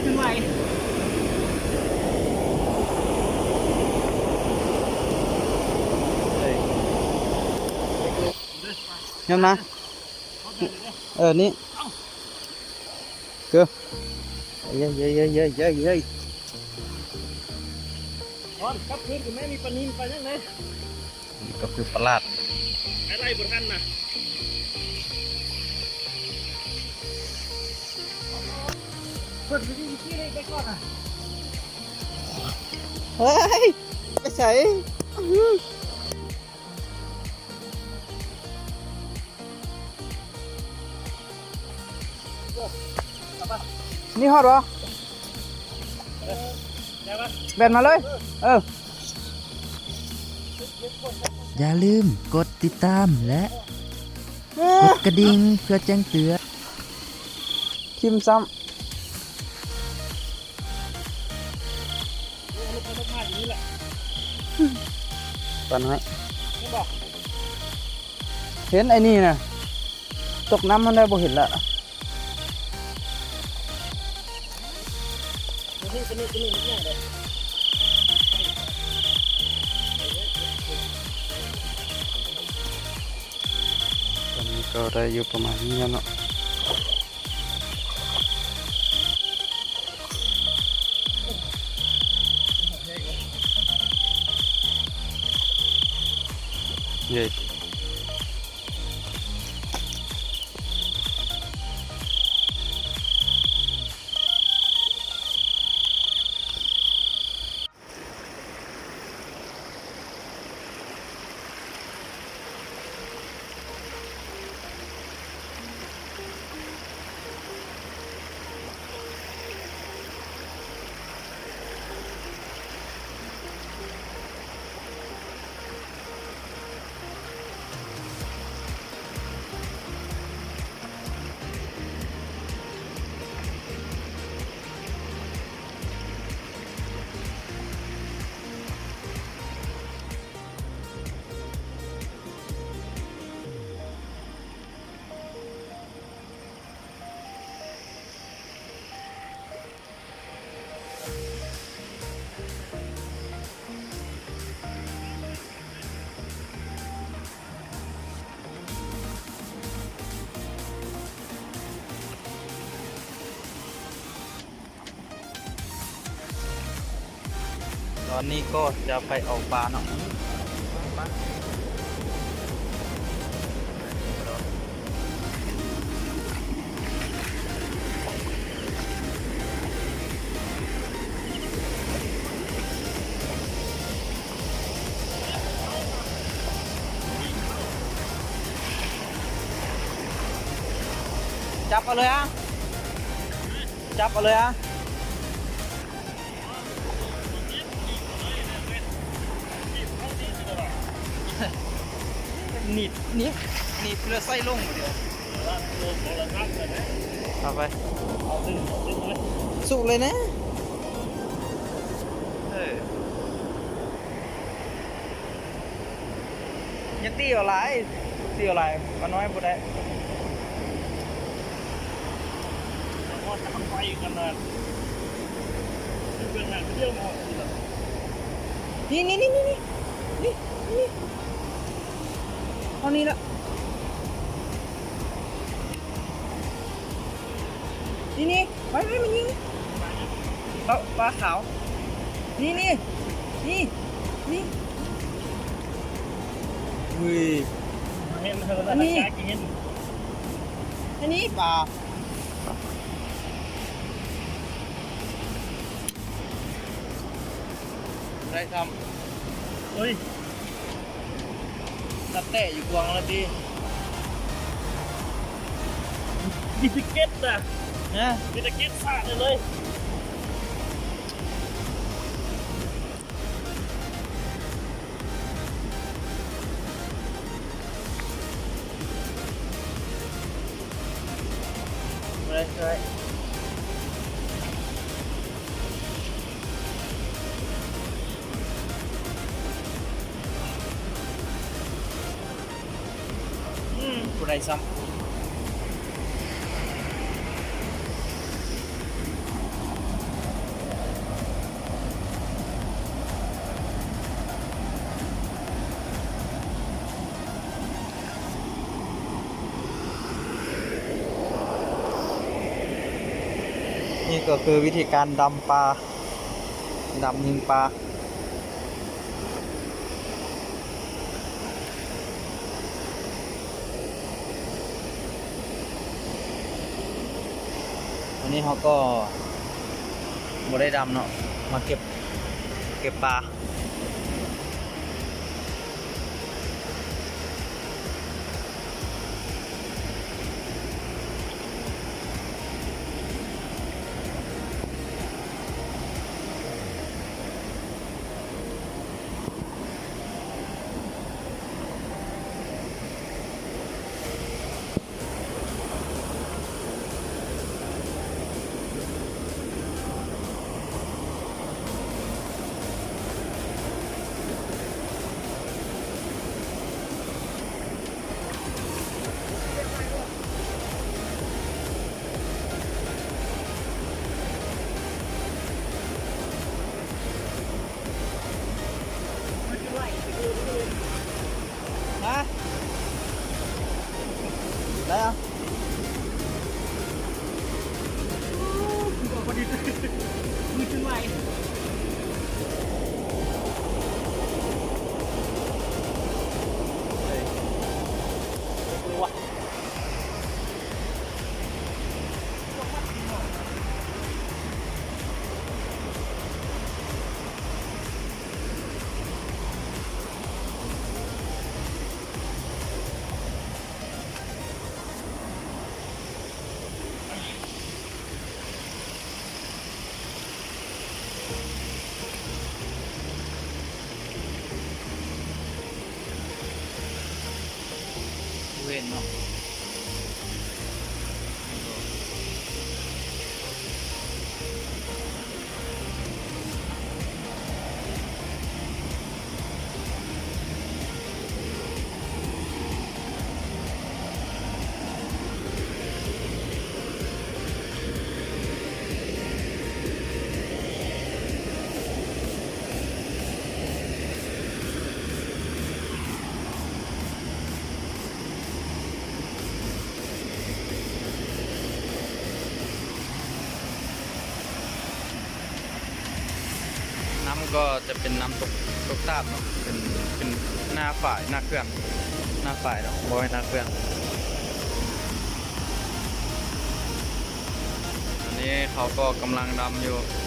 ຂຶ້ນໄວ ເອີຍ ຍ້ອນມາ ເອີ ນີ້ ເກີ ເຢ້ ເຢ້ ເຢ້ ເຢ້ ເຢ້ ເຢ້ ເຢ້ ນອນກັບຄືນກໍແມ່ນ ມີປານິນປາຫຍັງເດ້. ນີ້ກໍຄືປະຫຼາດ ໄລ່ບໍ່ທັນນະ ເພິ່ນຊິໄປກ່ອນນະ ເຮີ້ຍ ໄປໃສ? ນີ້ຮອດບໍ່? ແລ່ນມາເລີຍ ເອີ ຢ່າລືມກົດຕິດຕາມ ແລະ ກົດກະດິ່ງເພື່ອແຈ້ງເຕືອນ. ຖິ້ມຊ້ຳ ປານ້ອຍ ເຫັນໄອ້ນີ້ນະ ຕົກນ້ຳຫັ້ນແລ້ວ ບໍ່ເຫັນລະ. ຕອນນີ້ກໍໄດ້ຢູ່ປະມານນີ້ແລ້ວເນາະ. ເຢ້. ຕອນນີ້ກໍຈະໄປເອົາປາເນາະ. ຈັບເອົາເລີຍອະ ຈັບເອົາເລີຍອະ. ໜີບ ໜີບ ໜີບເພື່ອໃສ່ລົງດຽວ ເອົາໄປ ສຸກເລີຍນະ ເອີ. ຢ່າຕີເອົາຫຼາຍ ຕີເອົາຫຼາຍປານ້ອຍບໍ່ໄດ້. ຮອດທາງໄປກັນນະ ເປັນຫຍັງດຽວມາ ນີ້ ນີ້ ນີ້ ນີ້ ນີ້ ນີ້ ນີ້ ເອົານີ້ລະ ນີ້ ນີ້ ໄປ ໄປ ມາຍິງ ປາ ປາຂາວ ນີ້ ນີ້ ນີ້ ນີ້ ເວີຍ ເຫັນ ອັນນີ້ ອັນນີ້ປາ ໄດ້ຊ້ຳ ເອີຍ ນັບແຕ່ຢູ່ກວາງລະຕິ ມີແຕ່ເກັດນະ ຮະ ມີແຕ່ເກັດສາດເລີຍ. ອືມ ຜູ້ໃດຊ້ຳ. ນີ້ກໍຄືວິທີການດຳປາ ດຳຍິງປາ. ອັນນີ້ເຮົາກໍບໍ່ໄດ້ດຳເນາະ ມາເກັບ ເກັບປາ. ຮະ ໄດ້ອະ? ມືຈົນໄຫວ. ເຫັນເນາະ. ນ້ຳກໍຈະເປັນນ້ຳຕົກ ຕົກຕາດເນາະ ເປັນ ເປັນໜ້າຝາຍ ໜ້າເຂື່ອນ ໜ້າຝາຍເນາະ ບໍ່ແມ່ນໜ້າເຂື່ອນ. ອັນນີ້ເຂົາກໍກຳລັງດຳຢູ່.